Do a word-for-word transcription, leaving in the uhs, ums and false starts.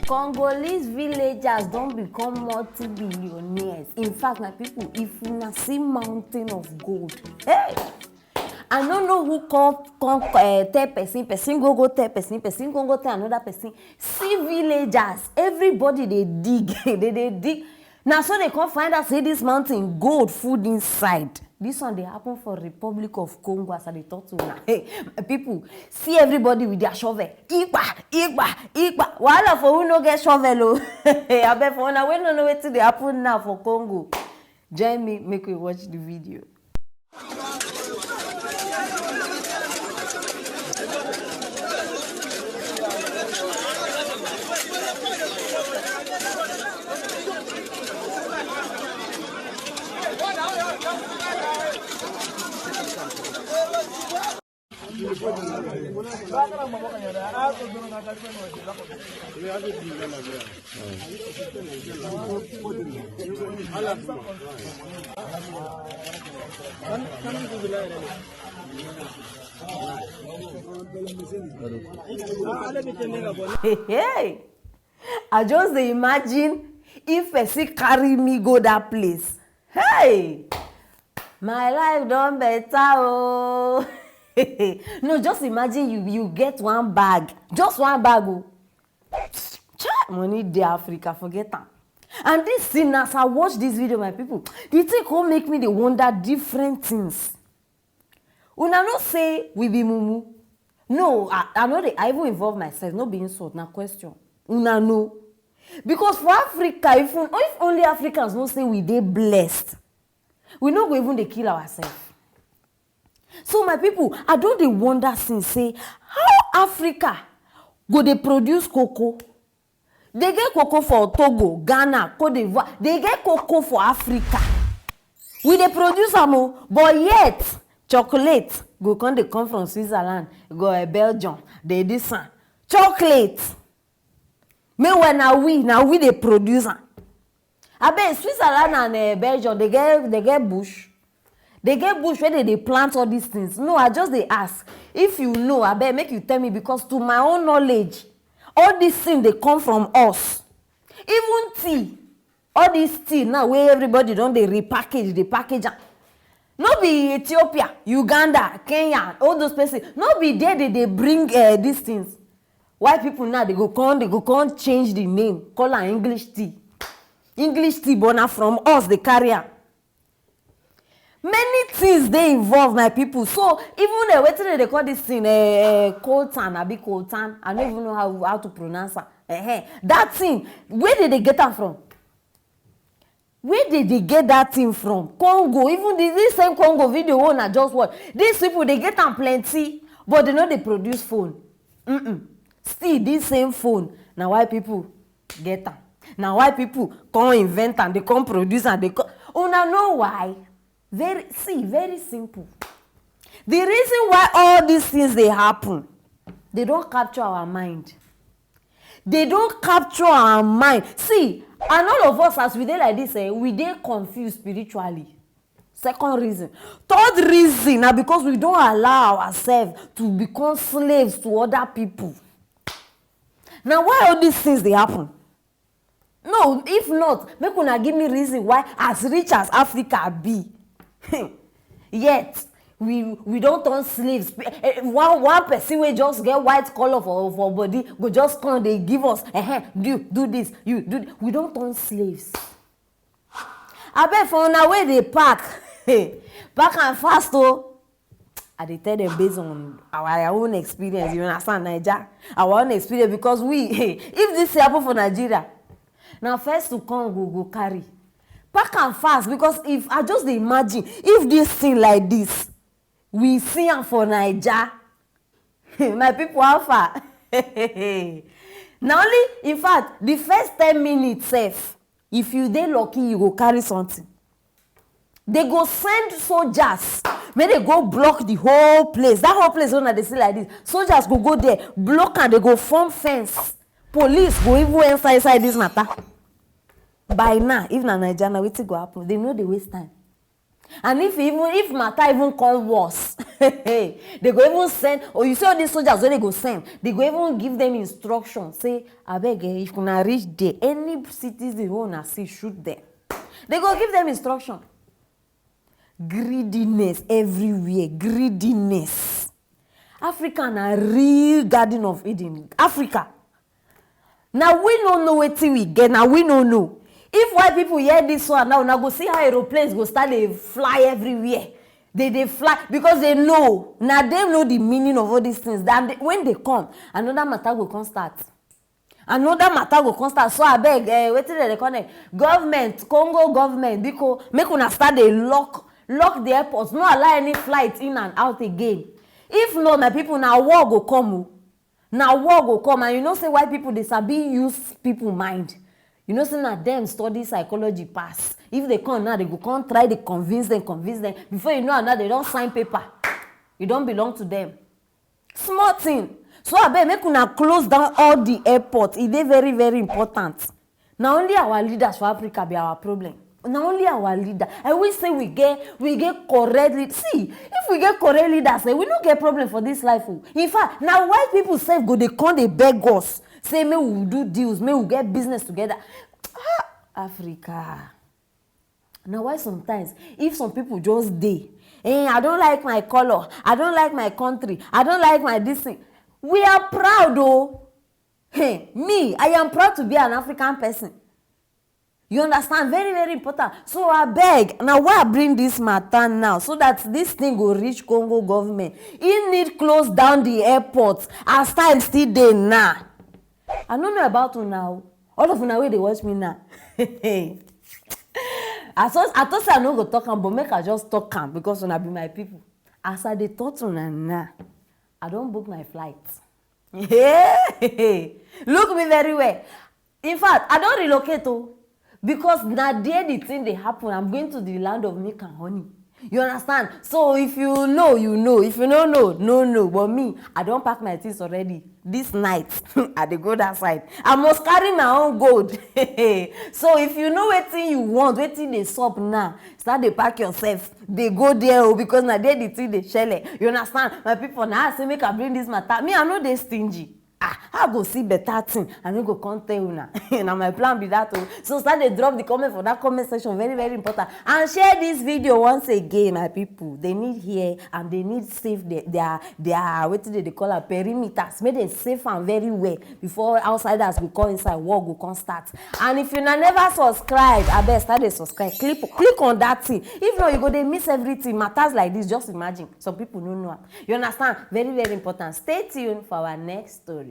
Congolese villagers don become multi-billionaires. In fact, my people, if una see mountain of gold, hey! I no know who come come uh, tell person, person go go tell person, person go go tell another person. See villagers, everybody dey dig, they dey dig. Na so they come find out say this mountain gold full inside. This one dey happen for Republic of Congo as I dey talk to una. Hey, my people, see everybody with their shovel. Ipa, ipa, ipa. Wahala for who no get shovel o. Abeg, for una wey no know wetin dey happen now for Congo, join me make we watch the video. Hey, hey. I just dey imagine if person carry me go that place. Hey! My life don better o. No, just imagine you you get one bag, just one bag o. Chai, money dey Africa, forget am. And this thing, as I watch this video, my people, the thing come make me dey wonder different things. Una know say we be mumu? No, I, I no dey, I even involve myself, no be insult, na question. Una know? Because for Africa, if, if only Africans know say we dey blessed, we no go even dey kill ourselves. So my people, I don dey wonder since say how Africa go dey produce cocoa, dey get cocoa for Togo, Ghana, Cote d'Ivoire, dey get cocoa for Africa. We dey produce am o, but yet chocolate go come dey come from Switzerland, go eh, Belgium, dey this one. Chocolate. Meanwhile, na we, na we dey produce am. Abeg, Switzerland and eh, Belgium, they get they get bush. They get bush where they dey plant all these things. No, I just dey ask. If you know, abeg, make you tell me, because to my own knowledge, all these things dey come from us. Even tea, all this tea now wey everybody don dey repackage, dey package am. No be Ethiopia, Uganda, Kenya, all those places. No be there they dey bring eh, these things. Why people now they go come, they go come change the name, call am English tea. English tea, but na from us they carry am. Many things dey involved, my people. So even uh, wetin dem dey call this thing, uh, coltan, abi coltan, I no even know how how to pronounce am. Uh-huh. That thing, where did they get am from? Where did they get that thing from? Congo, even the, this same Congo video wey una just watch, these people dey get am plenty, but they no dey produce phone. Mm-mm. Still, this same phone, na why people get am. Na why people come invent am, they come produce am, they come. Una know why? Very see, very simple. The reason why all these things dey happen, they don capture our mind. They don capture our mind. See, and all of us as we dey like this, eh, we dey confused spiritually. Second reason. Third reason na because we don allow ourselves to become slaves to other people. Na why all these things dey happen? No, if not, make una give me reason why, as rich as Africa be, yet we we don turn slaves. Eh, eh, one one person wey just get white colour for for body go just come dey give us, eh, do do this, you do th-, we don turn slaves. Abeg, for una wey dey pack, pack am fast o. I dey tell them based on our, our own experience, you understand, Naija, our own experience, because we, if this happen for Nigeria, na first to come go go carry. Pack am fast, because if I just dey imagine if this thing like this, we see am for Naija, my people, how far? Na only, in fact, the first ten minutes sef, if you dey lucky, you go carry something. They go send soldiers, make they go block the whole place. That whole place wey una dey see like this, soldiers go go there, block am, they go form fence. Police go even enter inside this matter. By now, if na Naija, na wetin go happen? They no dey waste time. And if even if matter even come worse, they go even send, or you see all these soldiers wey they go send, they go even give them instruction, say, "Abeg, eh, if una reach there, any citizen wey una see, shoot them." They go give them instruction. Greediness everywhere, greediness. Africa na real Garden of Eden. Africa. Now we no know wetin we get. Now we no know. If white people hear this one now, now go see how aeroplanes go start dey fly everywhere. They dey fly because they know. Now they know the meaning of all these things. Then they, when they come, another matter go come start. Another matter go come start. So abeg, eh, wetin dem dey call am? Government, Congo government, biko, make una start dey lock, lock the airports. No allow any flight in and out again. If not, my people, na war go come o. Na war go come, and you know say white people dey sabi use people mind. You know say na dem study psychology pass. If they come now, they go come try dey convince them, convince them. Before you know am now, they don sign paper. You don belong to them. Small thing. So abeg, make una close down all the airport. E dey very, very important. Na only our leaders for Africa be our problem. Na only our leader. I wish say we get, we get correct lead. See, if we get correct leaders, eh, we no get problem for this life o. In fact, na white people sef go dey come dey beg us, say make we do deals, make we get business together. Ah, Africa. Na why sometimes, if some people just dey, "Eh, I don't like my color, I don't like my country, I don't like my this thing." We are proud o. Hey, me, I am proud to be an African person. You understand? Very, very important. So abeg, na why I bring this matter now, so that this thing go reach Congo government. E need close down the airport as time still dey now. I no know about una o. All of una wey dey watch me now. I thought, I thought say I no go talk am, but make I just talk am because una be my people. As I dey talk to una now, I don book my flight. Hey! Look me very well. In fact, I don relocate o, because na there the thing dey happen. I'm going to the land of milk and honey. You understand? So if you know, you know. If you no know, no know. But me, I don pack my things already. This night, I dey go that side. I must carry my own gold. So if you know wetin you want, wetin dey sup now, start dey pack yourself. Dey go there o, because na there the thing dey shele. You understand? My people, na I say make I bring this matter. Me, I no dey stingy. Ah, I go see better thing. I no go come tell una. Na my plan be that o. So start dey drop the comment for that comment section. Very, very important. And share this video once again, my people. They need hear and they need save their, their, their, wetin dem dey call am, perimeters. Make dem safe am very well before outsiders go come inside, war go come start. And if una never subscribe, abeg start dey subscribe. Click, click on that thing. If not, you go dey miss everything. Matters like this, just imagine. Some people no know am. You understand? Very, very important. Stay tuned for our next story.